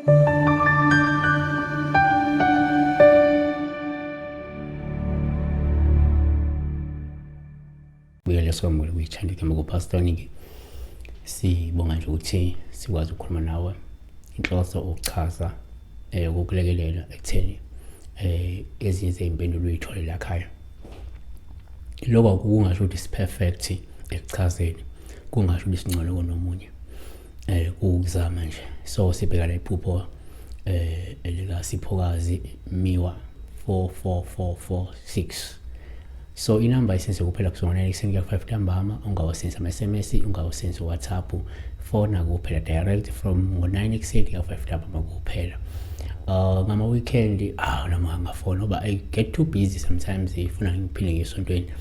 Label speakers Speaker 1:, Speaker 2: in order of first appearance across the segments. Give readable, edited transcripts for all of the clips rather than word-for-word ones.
Speaker 1: Buyele sikwamukele kwi-channel Chemical Pastor Niki. Sibonga nje ukuthi sikwazi ukukhuluma nawe. Inhloso ukuchaza ukukulekelela ekutheni ezinye zey'mpendulo uyithole la khaya. Lokho kungasho ukuthi si-perfect ekuchazeni, kungasho ukuthi singcono kunomunye. Kuwukuzama nje. So sibheka la iphupho elikaSiphokazi Miwa 44446. So inamba isenze kuphela kusuka ngo-9 ekuseni kuya ku-5 ntambama. Ungawasenzi ama-SMS, ungawasenzi WhatsApp, fona kuphela direct from ngo-9 ekuseni kuya ku-5 ntambama kuphela. Ngama-weekend noma ngafona ngoba I get too busy sometimes, ifuna ngiphinde ngesontweni.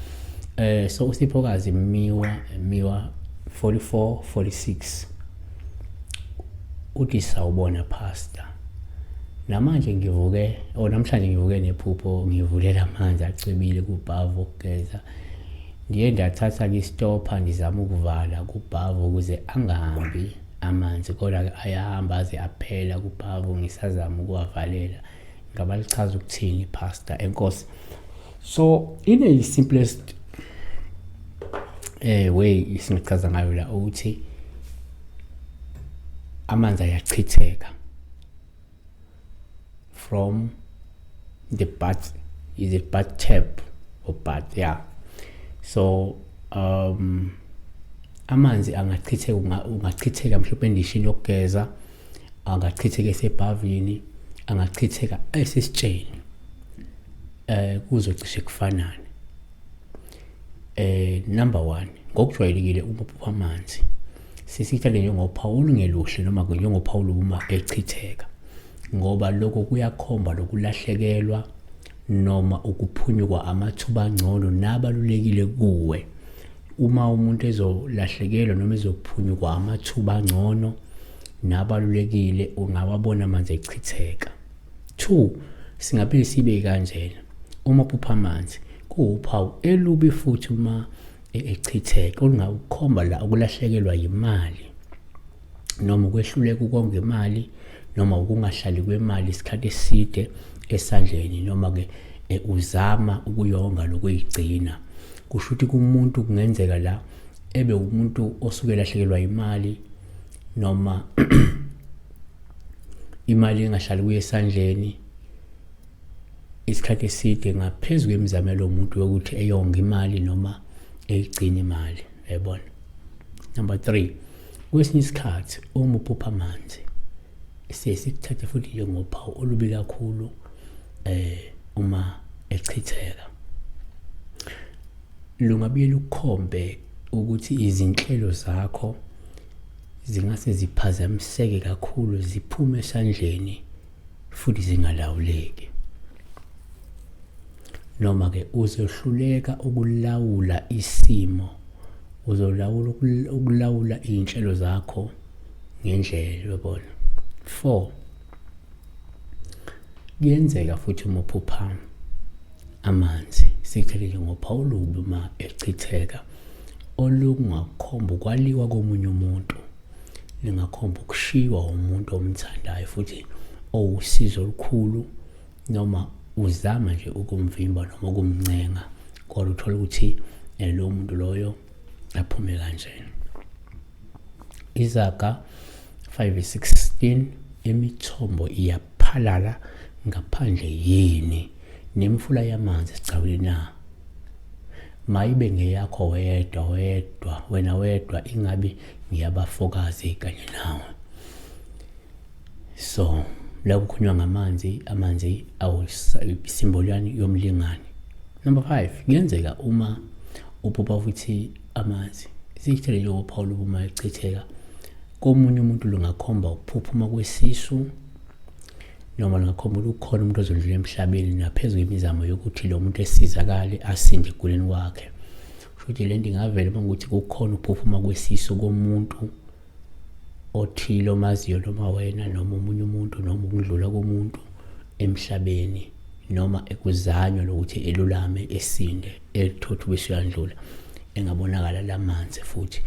Speaker 1: So uSiphokazi Miwa, Miwa 4446 uthi, sawubona pastor, namanje ngivuke or namhlanje ngivuke nephupho ngivulela amanzi acwebile kubhavu okugeza. Ndiye ndathatha istopha ngizama ukuvala kubhavu ukuze angahambi amanzi, kodwa ayahamba aze aphela kubhavu ngisazama ukuwavalela. Ngaba lichaza ukuthini pastor? Enkosi. So in a simplest way singachaza ngayo la ukuthi amanzi ayachitheka from the bath, is it bath tap or bath? Yeah. So amanzi angachitheka, ungachitheka mhlawumbe endishini yokugeza, angachitheka esebhavini, angachitheka esesitsheni, kuzocishe kufanane. Number 1, ngokujwayelekile uma uphupha amanzi sisithale njengophawu olungeluhle noma njengophawu uma echitheka, ngoba lokho kuyakhomba lokulahlekelwa noma ukuphunyukwa amathuba angcono nabalulekile kuwe. Uma umuntu ezolahlekelwa noma ezophunyukwa amathuba angcono nabalulekile, ungawabona amanzi echitheka. 2, singaphinde sibe kanjena, uma uphupha amanzi kuwuphawu elubi futhi uma echitheka olungakukhomba la ukulahlekelwa yimali noma ukwehluleka ukonga imali noma ukungahlali kwemali isikhathi eside esandleni, noma ke uzama ukuyonga nokuyigcina. Kusho ukuthi kumuntu kungenzeka la ebe umuntu osuke elahlekelwa imali noma imali engahlali kuye esandleni isikhathi eside ngaphezu kwemizamo yomuntu yokuthi eyonge imali noma eyigcine imali, uyayibona. Number 3, kwesinye isikhathi uma uphupha amanzi siye sikuthathe futhi njengophawu olubi kakhulu uma echitheka. Lungabuye lukhombe ukuthi izinhlelo zakho zingase ziphazamiseke kakhulu, ziphume esandleni futhi zingalawuleki, noma ke uzohluleka ukulawula isimo, uzolawula ukulawula iy'nhlelo zakho ngendlela, uyabona. 4, kuyenzeka futhi uma uphupha amanzi sithele njengophawu olubi uma echitheka olungakhomba ukwaliwa komunye umuntu, lingakhomba ukushiywa umuntu omthandayo futhi owusizo olukhulu, noma uzama nje ukumvimba noma ukumncenga, kodwa uthola ukuthi lo muntu loyo aphume kanjena. Izaga 5:16, imithombo iyaphalala ngaphandle yini, nemifula yamanzi esigcawini na? Mayibe ngeyakho wedwa wedwa, wena wedwa, ingabi ngiyabafokazi kanye nawe. So la kukhulunywa ngamanzi, amanzi awusimboli yani yomlingani. Number 5, kuyenzeka uma uphupha futhi amanzi sikuthele njengophawu uma echitheka komunye umuntu, lungakhomba ukuphuphuma kwesisu noma lungakhomba ukuthi kukhona umuntu ozondlula emhlabeni naphezu kwemizamo yokuthi lo muntu esizakale asinde ekuguleni kwakhe. Kusho ukuthi le nto ingavela uma ukuthi kukhona ukuphuphuma kwesisu komuntu othile omaziyo, noma wena noma omunye umuntu, noma ukudlula komuntu emhlabeni, noma ekuzanywa lokuthi elulame esinde elithotha bese uyandlula engabonakala lamanzi. Futhi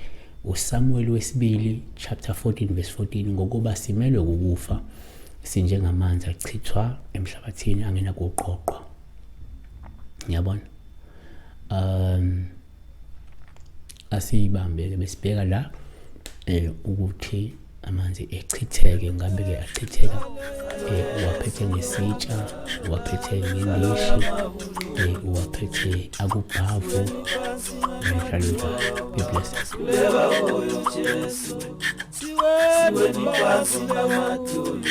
Speaker 1: uSamuel wesibili chapter 14 verse 14, ngokuba simelwe ukufa. Sinjengamanzi achithwa emhlabathini angenakuqoqwa. Ngiyabona. Asiyibambe ke besibheka la ukuthi amanzi echitheke, ngabe ke achitheka uwaphethe ngesitsha, uwaphethe ngendishi, uwaphethe akubhavu, njalo njalo. Be blessed.
Speaker 2: Siweni phansi namadolo.